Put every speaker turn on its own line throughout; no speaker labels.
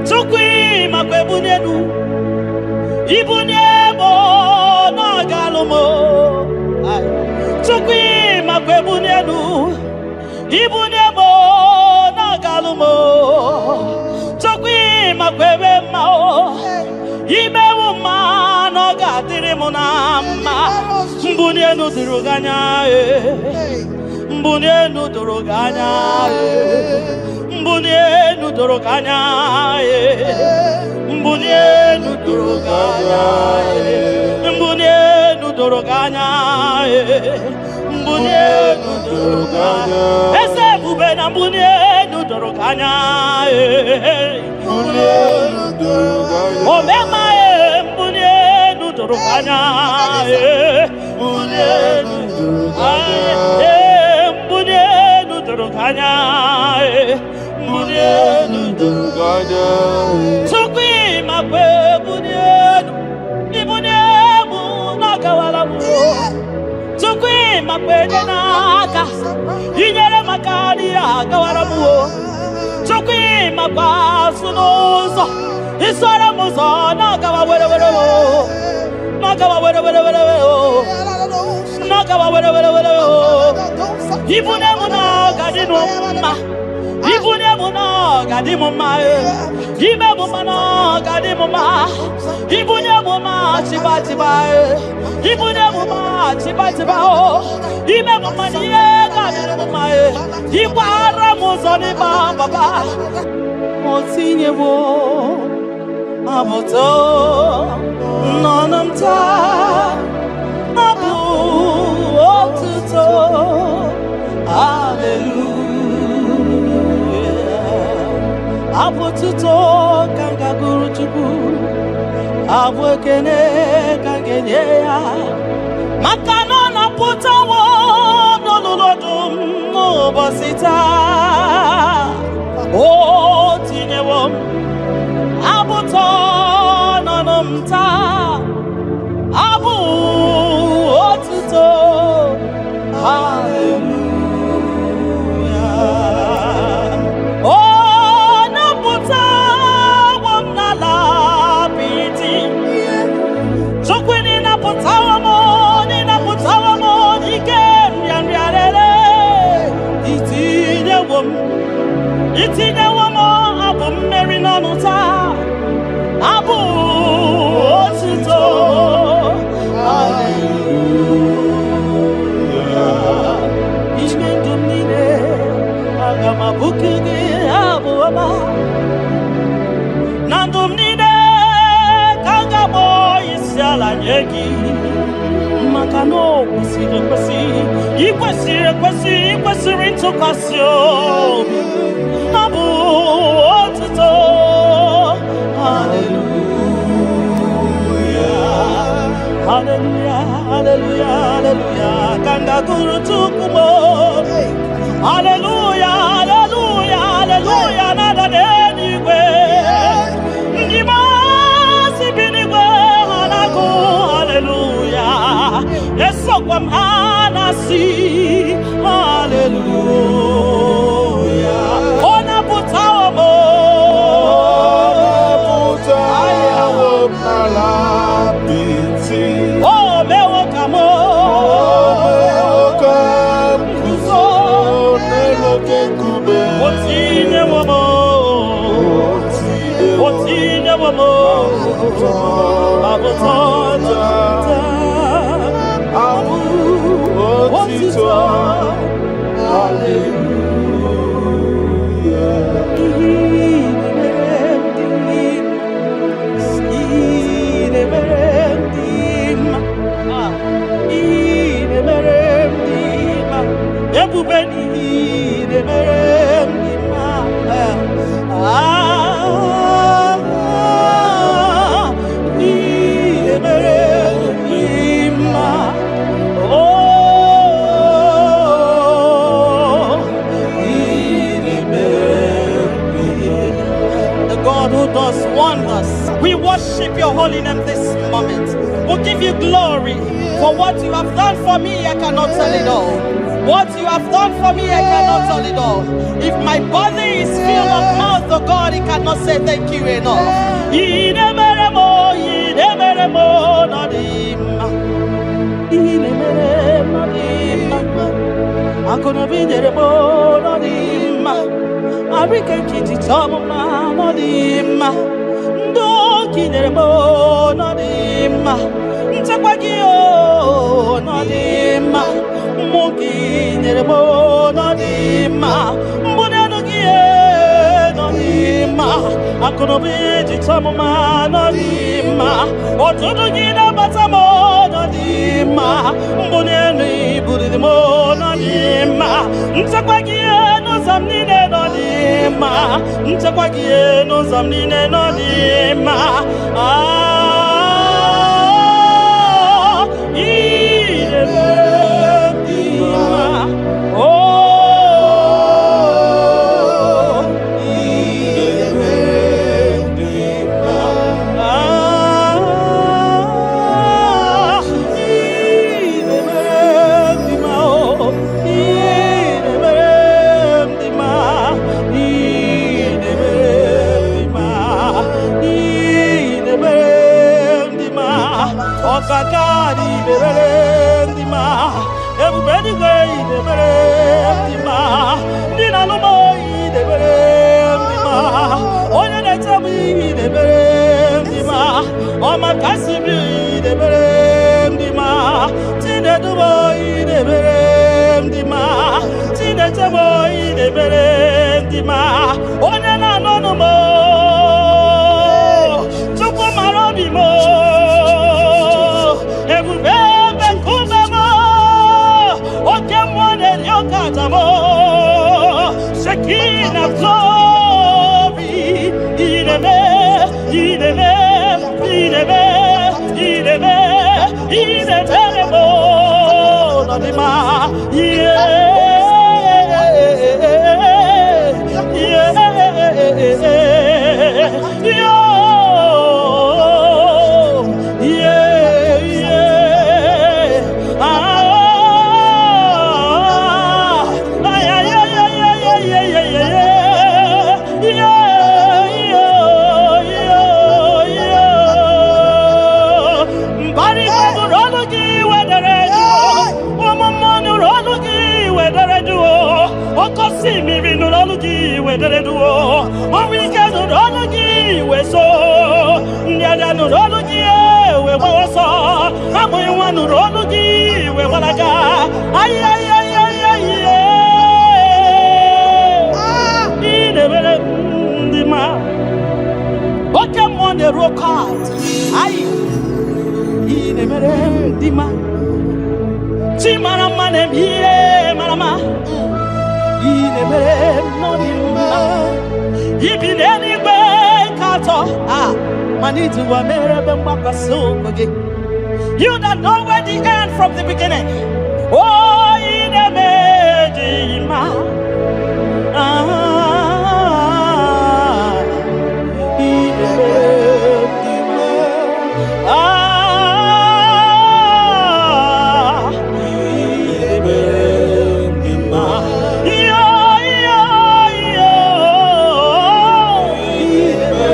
Chukwu ịmakwa ebuni elu, ibuni ebo na-agalụ m. Chukwu ịmakwa ebuni elu, ibuni ebo na-agalụ m. Chukwu ịmakwa ebe mma o, imewu mma na ọ ga-adịrị m na mma. Mbuni elu doro gị anya e, mbuni elu doro gị anya e, mbuni elu doro gị anya e, mbuni elu doro gị anya e, mbuni elu doro gị anya e, mbuni elu doro gị anya. Eze ebube na mbuni elu doro gị anya e, omema e, mbuni elu doro gị anya e, mbuni elu e, mbuni elu doro gị anya e, mbuni elu doro. Chukwu ịmakwa ebuni elu, ibuni elu na-agawala m. Chukwu ịmakwa enye n'aka, inyere maka n'ihe agawara m o. Chukwu ịmakwa azụ n'ụzọ, isoro m ụzọ na-agawa were were o, na-agawa were were were o, na-agawa were were were o. Ibune m na ọ ga-adị m mma, ibune m na ọ ga-adị m mma e, ime m mma na ọ ga-adị m mma, ibunye m mma chiba chiba e, ibunye m mma chiba chiba o, ime m mma na ihe ga-adịrị m mma e, ịkwara m ụzọ n'ịba papa. O tinyewo abụtọ n'ọnụ m taa, abụ otuto, haleluya. Abụ otuto ka m ga-agụrụ Chukwu, abụ ekene ka m ga-enye ya, maka na ọ napụtawo n'olulu ọdụm n'ụbọchị taa. O tinyewo m abụtọ n'ọnụ m taa, abụ otuto, haleluya. Ọ napụtawo m n'ala apịtị. Chukwu n'ịnapụtawo m, n'ịnapụtawo m n'ike nrịanrịa rere. Itinyewo m, itinyewo m abụ mmeri n'ọnụ taa, abụ otuto, haleluya. Ime ndụ m niile, aga m abụku gị abụ ọma. Na ndụ m niile ka m ga-akpọ isi ala nye gị, maka na o kwesịrị ekwesị, ị kwesịrị ekwesị, ị kwesịrị ntụkwasị obi. Abụ otuto, haleluya, haleluya, haleluya, haleluya ka m ga-agụrụ Chukwu m. Haleluya, haleluya, haleluya na-ada n'eluigwe. Ndị maasị bi n'igwe ha na-agụ haleluya, esokwa m ha na-asị haleluya. Ọ napụtawo m.
Napụtawo m n'ala apịtị.
O mewo ka m
O mewo ka m
guzo
guzo n'elu oke nkume.
O tinyewo m, o tinyewo m abụtọ
Abụ otito, haleluya.
Ihe na-emere m dị mma, ihe na-emere m dị mma, ebube n'ihe na-emere m dị mma. Ah, ihe na-emere m dị mma. Oh, ihe na-emere m dị mma. The God who does wonders. We worship your holy name this moment. We give you glory for what you have done for me. I cannot tell it all. What you have done for me, I cannot tell it all. If my body is filled of mouth, oh God, it cannot say thank you enough. Ị na-emere m, ị na-emere m, ọ dị mma. Ị na-emere m, ọ dị mma. Akụnụba i nyere m, ọ dị mma. Arịka nkịtị chọọ m mma, ọ dị mma. Ndụ ka i nyere m, ọ dị mma. Nchekwa gị, ọ dị mma. Mmụọ gị nyere m, ọ dị mma. Mbuli elu gị, ọ dị mma. Akụnụba iji chọọ m mma, ọ dị mma. Ọtụtụ gị na-abata m, ọ dị mma. Mbuli elu i buliri m, ọ dị mma. Nchekwa gị n'ụzọ m niile nọ dị mma. Nchekwa gị n'ụzọ m niile nọ dị mma. Ah, ị na-eme dị mma. Oh, ị na-eme dị mma. Ah, ị na-eme dị mma. Oh, ị na-eme dị mma. Ị na-eme dị mma. Ị na-eme dị mma. Ọkaka dị na-emere dị mma. Ebube eluigwe ị na-emere dị mma. Ndị na-alụ m ị na-emere dị mma. Onye na-eche m ị na-emere dị mma. Ọma kasị m ị na-emere dị mma. Chinedu m ị na-emere dị mma. Chineche m ị na-emere dị mma. Onye na-anọnụ m, Chukwu mara obi m, ebube ebe nkume m, oke mmụọ na-eri oke aja m, Shekinah glory, ị na-eme, ị na-eme, ị na-eme, ị na-eme, ị na-emere m n'ọdịmma. Yeah. Ah, ay, ay, ay, ay, ay, ay, ay, ay, ay, yeah, yeah. Mbara nụrụ ọnụ gị wedere jụụ, ụmụ mmụọ nụrụ ọnụ gị wedere jụụ, oke osimiri nụrụ ọnụ gị wedere jụụ, ọnwụ ike nụrụ ọnụ gị weso, ndị agha nụrụ ọnụ gị wee gbawa ọsọ, amụghị nwa nụrụ ọnụ gị wee gbalaga. Ay, ay, ay, ay, ay, ị na-emere ndị ma oke mmụọ na-eru oke aja. Ayi, ị na-emere ndị ma chi mara mma na-eme ihe mara mma. Ị na-emere m n'ọdị mma. Ibi n'eluigwe ka atọ a mana iji ụwa mere ebe mgbakwasị ụkwụ gị. You that know where the end from the beginning. Oh, ị na-eme dị mma. Ah, ị na-eme dị mma. Ah, ị na-eme dị mma. Yo, yo, yo. Ị na-eme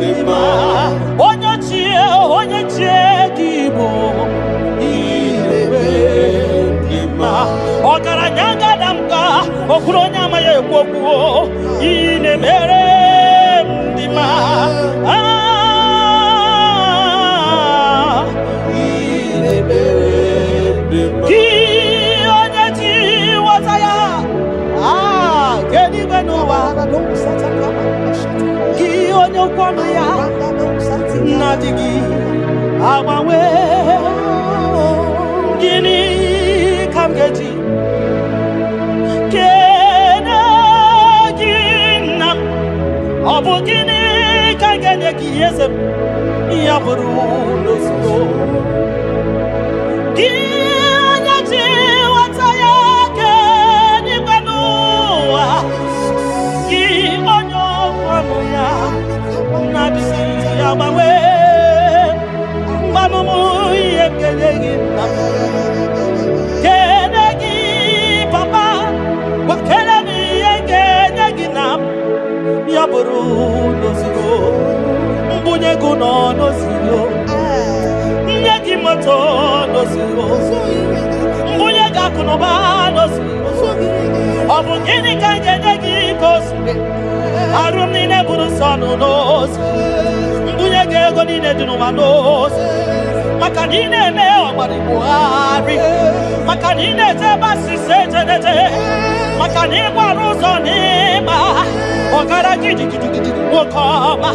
dị mma. Onye chie, onye chie gị bụ ị na-eme dị mma. Ọgaranya gada m ka okwuru onye amaghị ekwu okwu, ị na-emere m dị mma. Ah, ị na-emere gị onye ji nghọta ya ah kedu n'ụwa gị onye okwu ọnụ ya na-adịghị agbanwe. Gịnị ka m ga-eji kene gị, nna m? Ọ bụ gịnị ka m ga-enye gị, eze m? Ya bụrụ n'ozugbo gị onye ji nghọta ya kedigwe n'ụwa, gị onye okwu ọnụ ya na-adịghị agbanwe, mgbanụ m ihe m ga-enye gị, nna m, kene gị. bụrụ n'ozugbo mbunye gị nọ n'ozugbo nye gị moto n'ozugbo mbunye gị akụnụba n'ozugbo ọ bụ gịnị ka m ga-enye gị ka o zuru arụ m niile bụrụ nsọ nụ n'ozu mbunye gị ego niile dị n'ụwa n'ozu maka na ị na-eme ọgbara Buhari maka na ị na-eje ebe asịsa ejeneje maka na ị gbara ụzọ n'ịma ọgara gidigidigidi nwoke ọma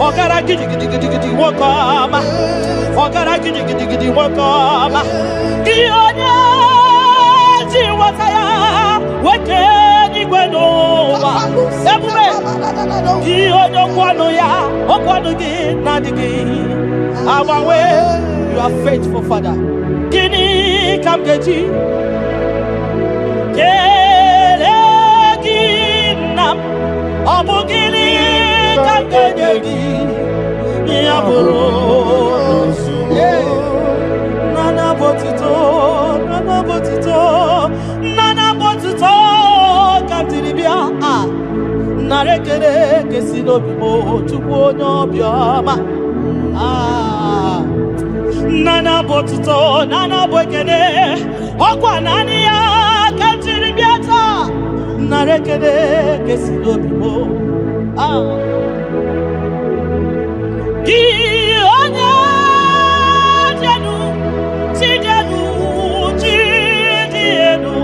ọgara gidigidigidi nwoke ọma ọgara gidigidigidi nwoke ọma gị onye ji nweta ya weke n'igwe n'ụwa ebube gị onye okwu ọnụ ya okwu ọnụ gị na-adịghị agbanwe. You are faithful, Father. Gịnị ka m ga-eji kelee gị nna m ọ bụ gịnị ka m ga-enye gị ya bụrụ nana bụ otito nana bụ otito nana bụ otito ka m jiri bịa a nara ekele kesi n'obi m Chukwu onye ọbịa ọma. Nana bụ otito nana bụ ekele ọkwa naanị ya ka m jiri bịa taa nara ekele kesi n'obi m. Gị onye dị elu chi dị elu chi dị elu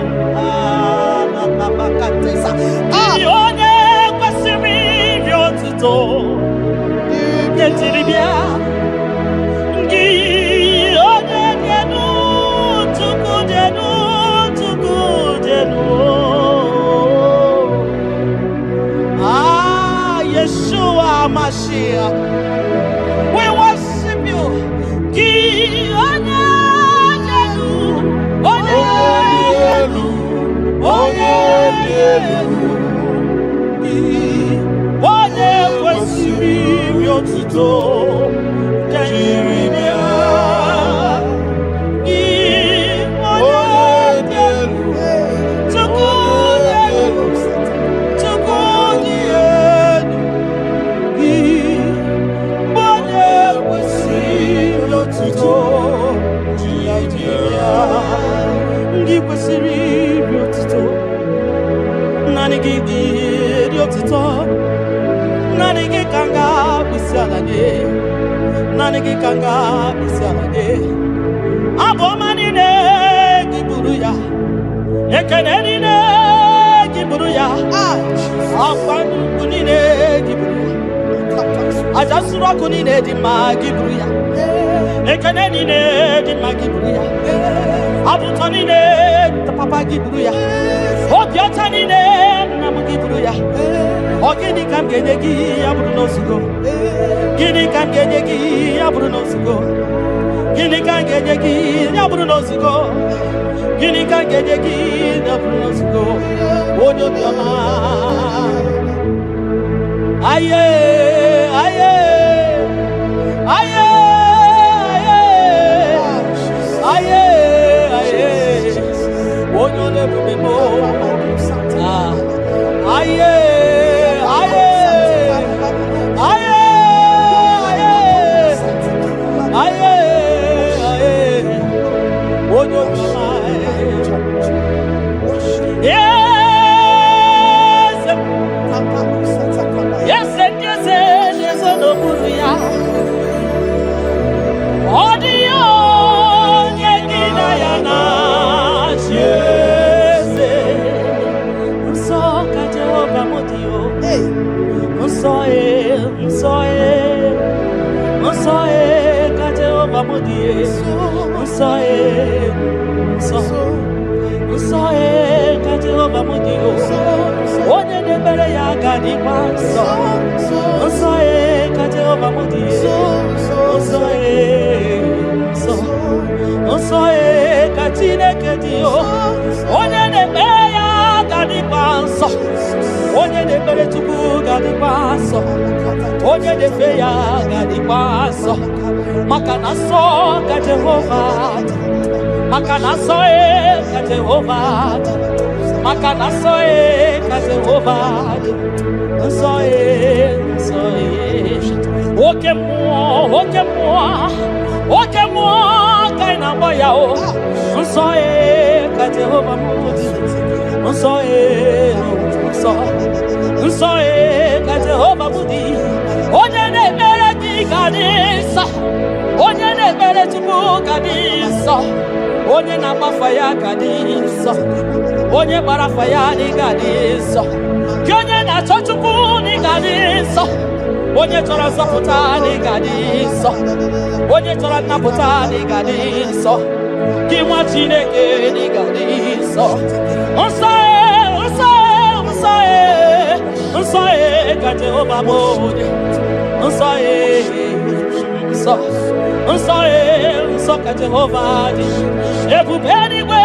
gị onye kwesịrị iri otuto nke jiri bịa gị onye dị elu Chukwu dị elu Chukwu dị elu. Ah, Yeshua Mashiach, we worship you. Gị onye dị elu onye dị elu onye dị elu gị onye kwesịrị iri otuto nke jiri bịa gị onye dị elu Chukwu dị elu Chukwu dị elu gị onye kwesịrị otuto jiri bịa ndị kwesịrị iri otuto naanị gị dị otuto naanị gị ka m ga-akpịsị ala nye naanị gị ka m ga-akpịsị ala nye abụ ọma niile gị buru ya ekene niile gị buru ya akwa nnukwu niile gị buru ya aja nsuru ọkụ niile dị mma gị buru ya ekene niile dị mma gị buru ya abụ ụtọ niile papa gị buru ya obi ọcha niile nna m gị buru ya ọ gịnị ka m ga-enye gị ya bụrụ n'ozugbo gịnị ka m ga-enye gị ya bụrụ n'ozugbo gịnị ka m ga-enye gị ya bụrụ n'ozugbo gịnị ka m ga-enye gị ya bụrụ n'ozugbo onye obiọma. Aye aye aye aye aye aye onye ọla ebube m. Aye aye aye aye aye aye onye obiọma. Eze eze ndị eze na-ezo n'okpuru ya ọ dịghị onye gị na ya na-achị eze nsọ ka Jehova m dị o nsọ e nsọ e nsọ e ka Jehova m dị e nsọ e nsọ nsọ e ka Jehova m dị o onye na-emere ya ga-adịkwa nsọ nsọ e ka Jehova m dị e nsọ e nsọ nsọ e ka Chineke dị o onye na-ekpe ya ga-adịkwa nsọ onye na-ekpere Chukwu ga-adịkwa nsọ onye na-efe ya ga-adịkwa nsọ maka na nsọ ka Jehova dị maka na nsọ e ka Jehova dị Maka na nsọ e ka Jehova dị. Nsọ e, nsọ e. Oke mmụọ, oke mmụọ, oke mmụọ ka ị na-agba ya o. Nsọ e ka Jehova m dị. Nsọ e, nsọ. Nsọ e ka Jehova m dị. Onye na-ekpere gị ga dị nsọ. Onye na-ekpere Chukwu ga dị nsọ. Onye na-agbafa ya ga dị nsọ. Onye gbara afa ya na ị ga-adị nsọ. Gị onye na-achọ Chukwu na ị ga-adị nsọ. Onye chọrọ nzọpụta na ị ga-adị nsọ. Onye chọrọ nnapụta na ị ga-adị nsọ. Gị nwa Chineke na ị ga-adị nsọ. Nsọ e, nsọ e, nsọ e, nsọ e ka Jehova bụ onye. Nsọ e, nsọ, nsọ e, nsọ ka Jehova dị. Ebube eluigwe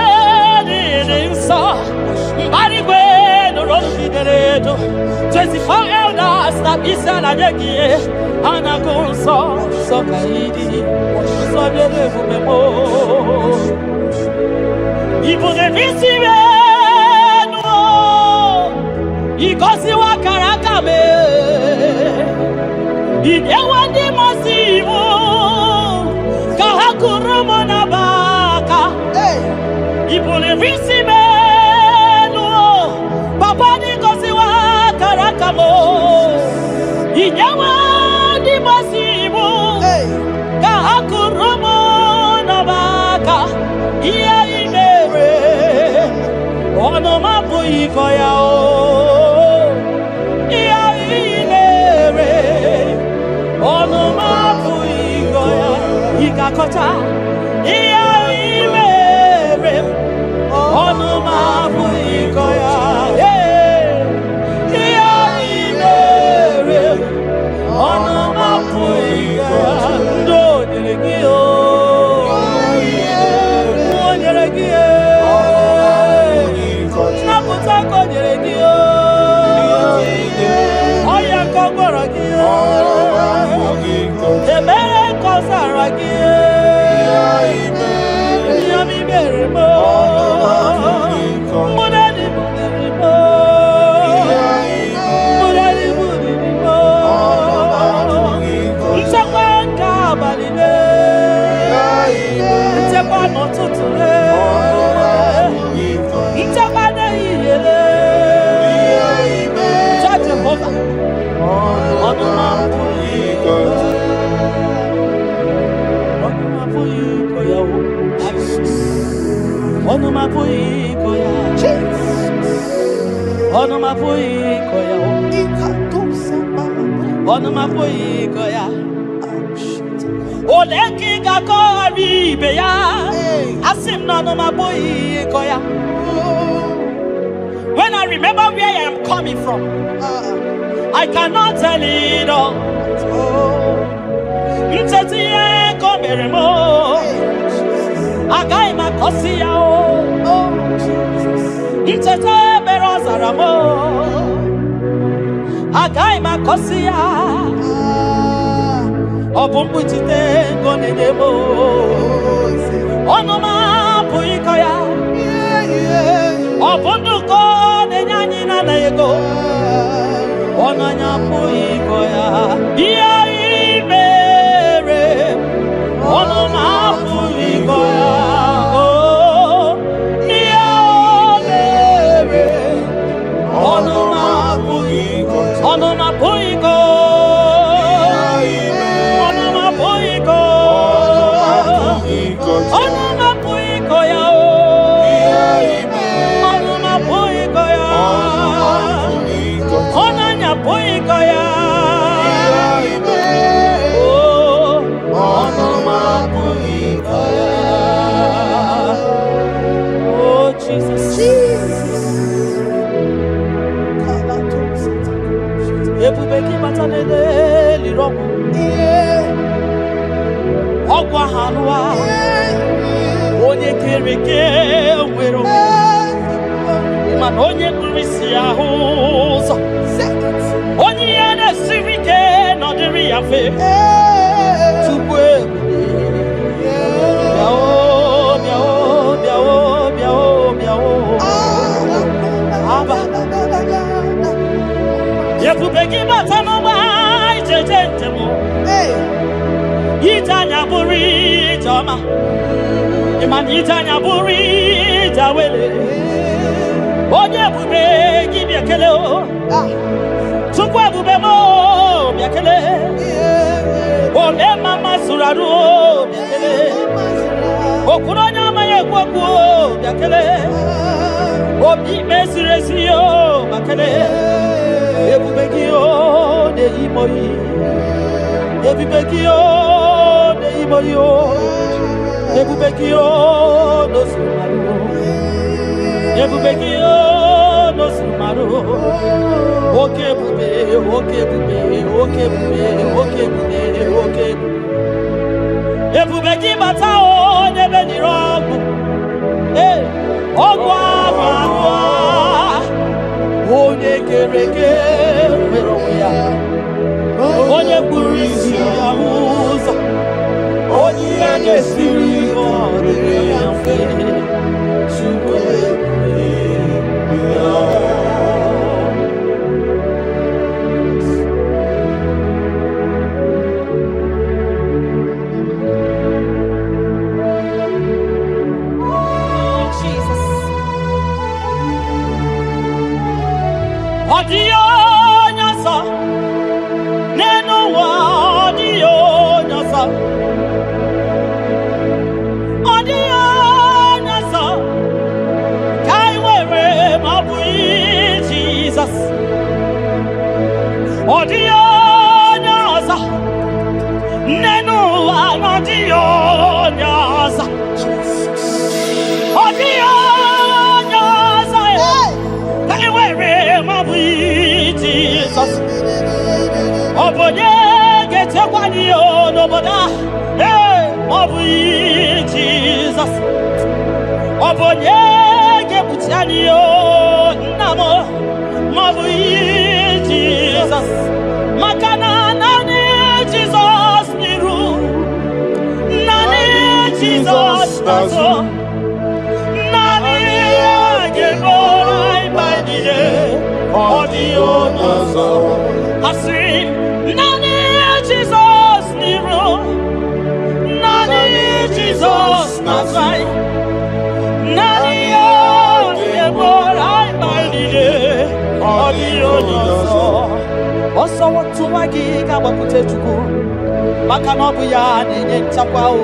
dị dị nsọ. Mbara igwe nụrụ olu gị dere edo. 24 elders na isi ala nye gị ihe. Ha na-agụ nsọ, nsọ ka ị dị. Nsọ dị elu ebube m. Ị bụ isi enu ị gọziwo akara aka m. Ị nyewo ndị mmụọ iwu ka ha kụrụ m n'aba aka. Ị buliri isi m elu, papa, dị gọziwo akara aka m. Ị nyewo ndị mmụọ iwu ka ha kụrụ m n'aba aka. Ihe ị mere, ọnụ m apụghị ịkọ ya o. Ihe ị mere, ọnụ m apụghị ịkọ ya. Ị ga-akọcha ihe ị mere, ọnụ m apụghị ịkọ ya. Ee, ihe ị mere, ọnụ m apụghị ịkọ ya. Ndị o nyere gị o, o nyere gị e, nnapụta ka o nyere gị o, ọya ka ọ gwọrọ gị o, ebere ka ọ zara gị e. Ihe m mere m o, mbụdeli buliri m o, mbụdeli buliri m o, nchekwa nke abalị le, nchekwa n'ụtụtụ le, nchekwa n'ehihie le. Chọọ Jehova, ọnụ m apụghị ịkọ ya. Ọnụ m apụghị ịkọ ya o. Ọnụ m apụghị ịkọ ya. Ọnụ m apụghị ịkọ ya o. Ọnụ m apụghị ịkọ ya. Ole ka ị ga-akọgharị ibe ya? Asị m na ọnụ m apụghị ịkọ ya. When I remember where I am coming from, I cannot tell it all. Ncheta ihe ka o mere m o, agaghị m akọsi ya o. Ncheta ebere ọ zara m o, agaghị m akọsi ya. Ọ bụ mkpuchite ngo na-enye m o. Ọnụ m apụghị ịkọ ya. Ọ bụ ndụkọ na-enye anyị na ego. Ọnụ anyị apụghị ịkọ ya. Ihe ị mere, ọnụ m apụghị ịkọ ya. Oh, ihe o mere, ọnụ m apụghị, ọnụ m apụghị ịkọ. Ọnụ m apụghị ịkọ. Ọnụ m apụghị ịkọ ya o. Ọnụ m apụghị ịkọ ya. Ọnụ anyị apụghị ịkọ ya. Oh, ọnụ m apụghị ịkọ ya. Oh, Jesus. Ebube gị bata n'eliri ọgwụ. Ọgwụ ahụ alụwa. Onye kere eke nwere onwe. Mana onye kpuru isi ahụ ụzọ. Onye ihe na-esiri ike nọdịrị ya mfe. Tupu ebube. Bịa o, bịa o, bịa o, bịa o, bịa o. Ebube gị bata n'ụgbọ ijeje njem ije anya bụrụ ije ọma ịma na ije anya bụrụ ije awele onye ebube gị bịa kele o Chukwu ebube m o bịa kele ome mama zụrụ arụ o bịa kele okwuru onye amaghị ekwu okwu o bịa kele obi ikpe ziri ezi o bịa kele ebube gị o na-eyi m oyi ebube gị o na-eyi m oyi o ebube gị o n'ozuru marụ ebube gị o n'ozuru marụ oke ebube oke ebube oke ebube oke ebube oke ebube ebube gị bata o n'ebe niri ọgwụ ee ọgwụ ahụ ahụ onye kere eke nwere onwe ya onye kpuru isi ya ụzọ onye ihe na-esiri ọ dịrị ya mfe Chukwu ebube ya.
Jesus.
Ọ dịghị onye ọzọ n'elu ụwa ọ dịghị onye ọzọ ọ dịghị onye ọzọ ka anyị nwere ma ọ bụghị Jizọs ọ dịghị onye ọzọ n'elu ụwa na ọ dịghị onye ọzọ ọ dịghị onye ọzọ ka anyị nwere ma ọ bụghị Jizọs ọ bụ onye ga-echekwa anyị n'obodo a ee ma ọ bụghị Jizọs ọ bụ onye ga-ekpuchi anyị nna m ma ọ bụghị Jizọs maka na naanị Jizọs n'iru naanị Jizọs n'azụ naanị ya ga-eburu anyị mkpa niile ọ dịghị onye ọzọ asị naanị Jizọs n'iru naanị Jizọs n'azụ anyị naanị ya ga-eburu anyị mkpa niile ọ dịghị onye ọzọ ọsọ tụwa gị ga-agbakwute Chukwu maka na ọ bụ ya na-enye nchekwa o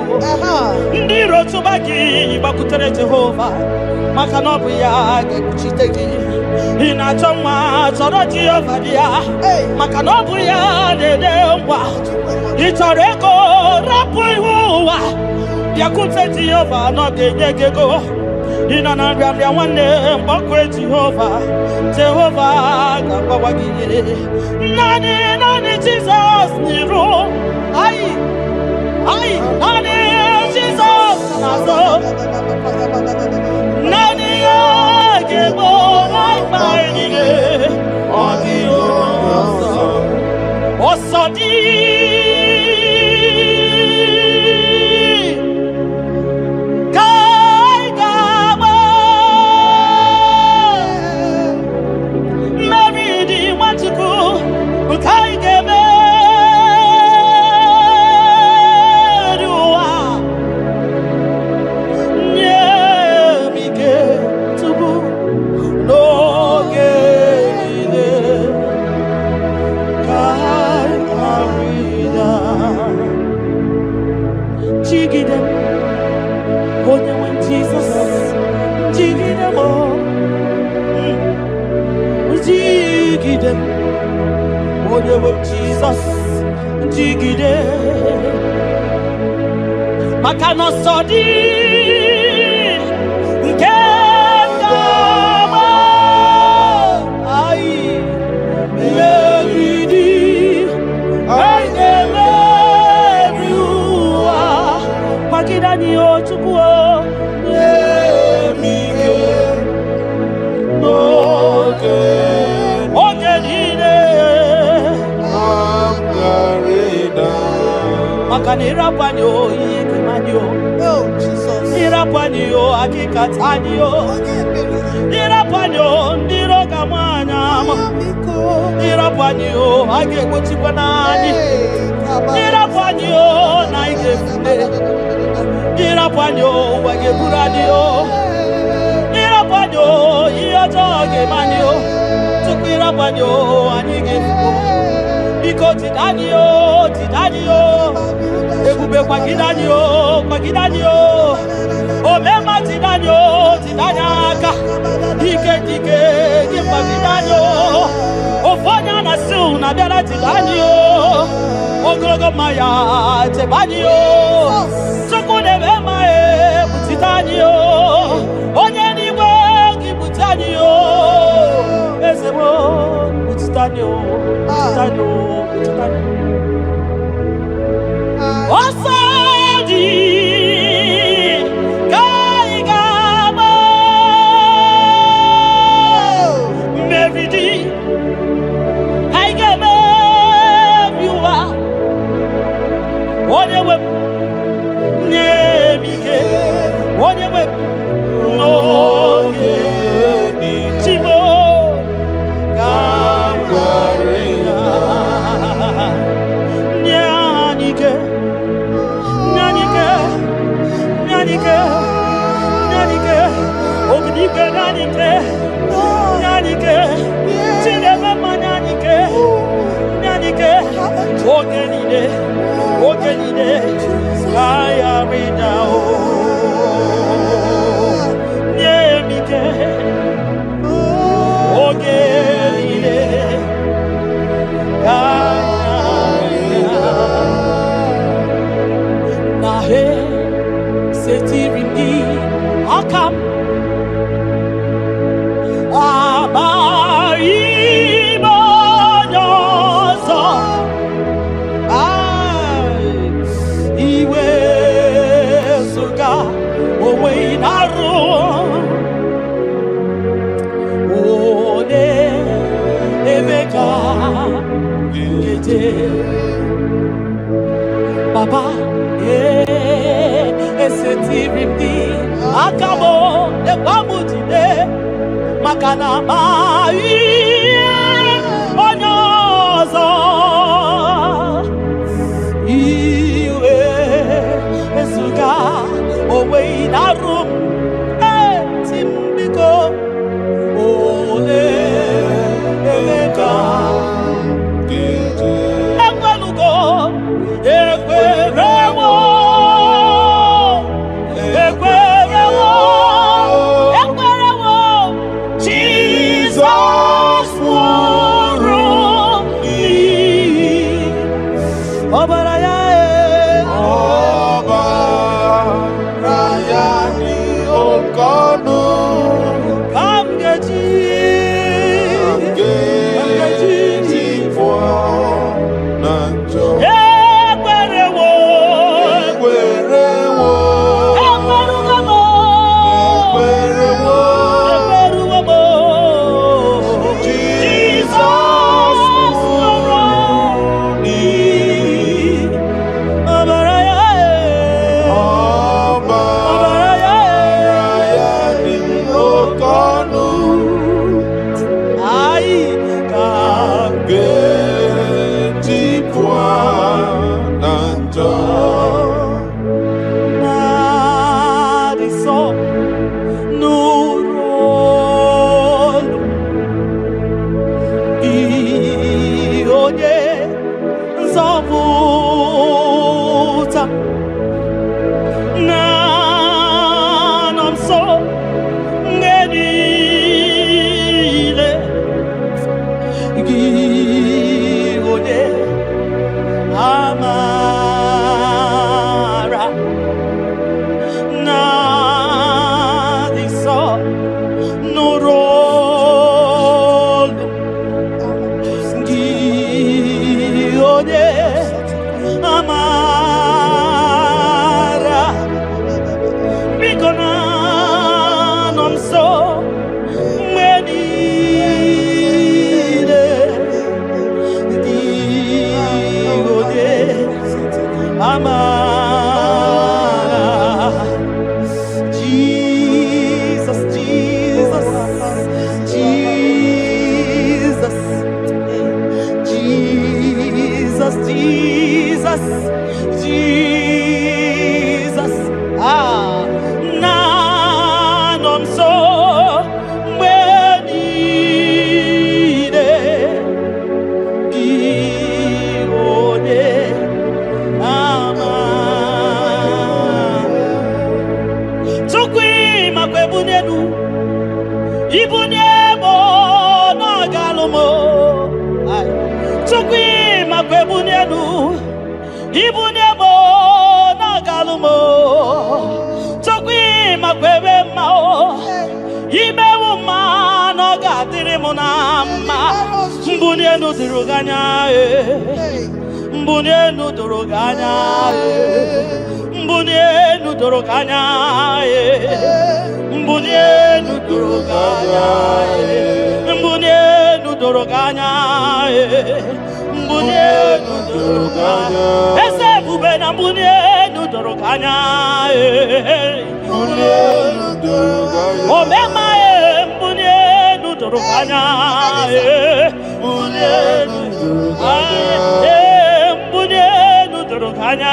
ndị iro tụba gị gbakwutere Jehova maka na ọ bụ ya ga-ekpuchite gị ị na-achọ nwa chọrọ Jehova dị ya maka na ọ bụ ya na-enye ngwa ị chọrọ ego rapụ ihu ụwa bịakwute Jehova na ọ ga-enye gị ego ị nọ na nrịanrịa nwanne mgbakwe Jehova Jehova ga-agbawa gị ihe naanị naanị Jizọs n'iru anyị anyị naanị Jizọs n'azụ naanị ya ga-egbo mkpa anyị niile ọ dịghị onye ọzọ ọsọ dị ka anyị ga-agba mmeri dị Nwachukwu nke anyị ga-emeri ụwa nye m ike tupu n'oge niile ka anyị ghara jigide m onye nwe m Jizọs jigide m jigide m onye nwe m Jizọs jigide maka na ọsọ dị nke ga-agba anyị megide anyị ga-emeri ụwa kwagide anyị o Chukwu o nye m ike
N'oge
oge niile
m gara ịda
maka na ịrapụ anyị o ihe ga-eme anyị o
Oh, Jesus.
ịrapụ anyị o akịka taa anyị o
Onye ebere.
ịrapụ anyị o ndị iro ga-ama anyị ama
Biko.
Ịrapụ anyị o, a ga-egbochikwa n'anyị. Ịrapụ anyị o, na anyị ga-efute. Ịrapụ anyị o, ụwa ga-eburu anyị o. Ịrapụ anyị o, ihe ọjọọ ga-eme anyị o. Tupu ịrapụ anyị o, anyị ga-efu. Biko jide anyị o, jide anyị o. Ebube, kwagide anyị o, kwagide anyị o. Omema, jide anyị o, jide anyị aka. Ike dike gị, kwagide anyị o. Ofu onye a na-asị na bịara, jide anyị o. Ogologo mma ya, chebe anyị o. Chukwu na-eme mma, e kpuchite anyị o. Onye n'igwe gị, kpuchi anyị o. Eze m o, kpuchite anyị o, kpuchite anyị o, kpuchite anyị o. Ọsọ dị ka anyị ga-agba, mmeri dị ka anyị ga-emebi ụwa. Onye nwe m, nye m ike. Onye nwe m, n'oge chimo ka m ghara ịda. Nye anyị ike, nye anyị ike, nye anyị ike, nye anyị ike. Obidigwe, nye anyị ike, nye anyị ike. Chineke mma, nye anyị ike, nye anyị ike. Oge niile, oge niile, ka anyị ghara ịda o. Nye m ike oge niile, ka anyị ghara ịda. Na he setiri m gị aka m, amaghị m onye ọzọ. Ai, iwe zụga onwe na-arụ onye ebe ka nkeje. Papa, ee, esetiri m gị aka m, ekwa m jide, maka na amaghị onye ọzọ. Iwe ezuga onwe na-arụ m, eti m, biko, ole ebe ka ekwelugo. Ekwerewo, ekwerewo, ekwerewo. Jizọs nwụrụ n'ihi ọbara ya e.
Ọbara ya dị oke ọnụ.
Ka m ga-eji
Ga-eji pụọ na njọ.
Ekwerewo.
Ekwerewo.
Ekwerugo m.
Ekwerewo.
Ekwerugo m.
Jizọs nwụrụ n'ihi
ọbara ya e.
Ọbara
ya
ya dị oke ọnụ.
Anyị ka
Ga-eji pụọ na njọ.
Na-adị nsọ nụrụ olu gị, onye nzọpụta na-anọ nso mgbe niile. Gị onye amara na-adị nsọ nụrụ olu gị, onye amara, biko na-anọ nso mgbe niile. Gị onye amara. Jesus, Jesus, Jesus. Jizọs, Jizọs, ah, na-anọ nso mgbe niile, dị onye ama. Chukwu ịmakwa ebunye elu, ibunye m n'ọgalụ m. Ai. Chukwu ịmakwa ebunye elu, ibunye m n'ọgalụ m. Chukwu ịmakwa ebe mma o, imewu mma na ọ ga-adịrị m na mma. Mbunye elu dịrị gị anya e. Mbunye elu doro gị anya e. Mbunye elu doro gị anya e. Mbunye elu doro gị anya e. Mbunye elu doro gị anya e. Mbunye elu doro gị anya. Eze ebube na mbunye elu doro gị anya e. Omema e, mbunye elu doro gị anya e. Mbunye elu ee, mbunye elu doro gị anya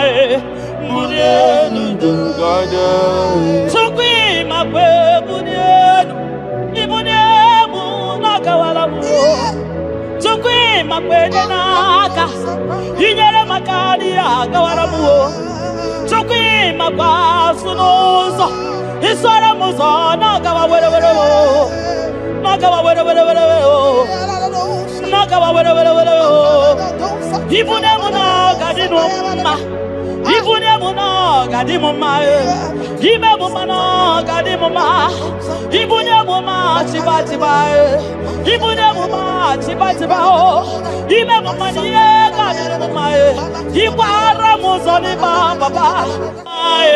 e. Mbunye elu doro. Chukwu ịmakwa ebunye elu, ibunye mụ n'ọkawara m. Chukwu ịmakwa enye n'aka, inyere maka adịghị agawara m o. Chukwu ịmakwa asụ n'ụzọ, ịsọrọ m ụzọ n'ọgawa were were o. N'ọgawa were were were o. N'ọgawa were were were o. Ibunye mụ na ọ ga-adị m mma. Ibunye mụ na ọ ga-adị m mma e. Ime mụ mma na ọ ga-adị m mma. Ibunye mụ mma chiba chiba e. Ibunye mụ mma chiba chiba o. Ime mụ mma na ihe ga-adịrị m mma e. Ịkwara m ụzọ n'ịba papa. Ee.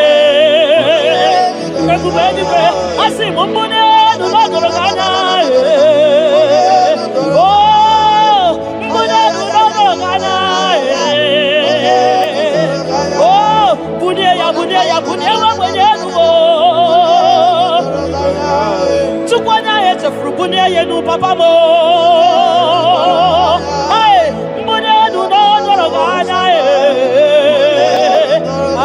Ebube eluigwe, asị m mbunye elu n'ọgọrọ gị anya e. Oh, mbunye elu n'ọgọrọ gị anya e. Oh, bunye ya, bunye ya, bunye nwa ogbenye elu o. Chukwu onye ahụ echefuru bunye ya elu papa m o. Ai, mbunye elu n'ọdọrọ gị anya e. Ah,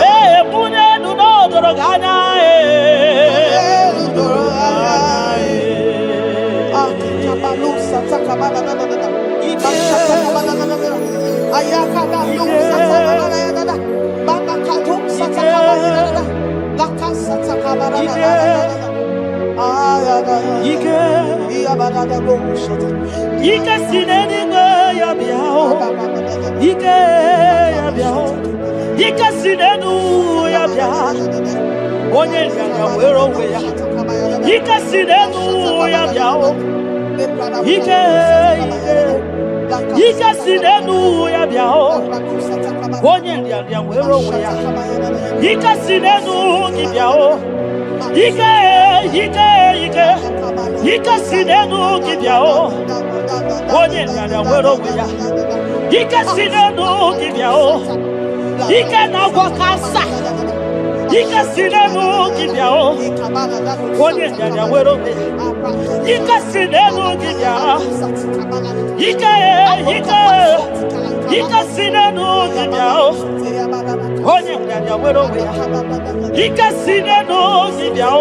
ee, bunye elu n'ọdọrọ gị anya e. Ike, ike si n'eluigwe ya bịa o. Ike ya bịa o. Ike si n'elu ya bịa. Onye nrịanrịa nwere onwe ya. Ike si n'elu ya bịa o. Ike, ike, ike si n'elu ya bịa o. Onye nrịanrịa nwere onwe ya. Ike si n'elu gị bịa o. Ike, ike, ike, ike si n'elu gị bịa o. Onye nrịanrịa nwere onwe ya. Ike si n'elu gị bịa o. Ike na-agwọ kansa. Ike si n'elu gị bịa o. Onye nrịanrịa nwere onwe ya. Ike si n'elu gị bịa. Ike, ike, ike si n'elu gị bịa o. Onye nrịanrịa nwere onwe ya. Ike si n'elu gị bịa o.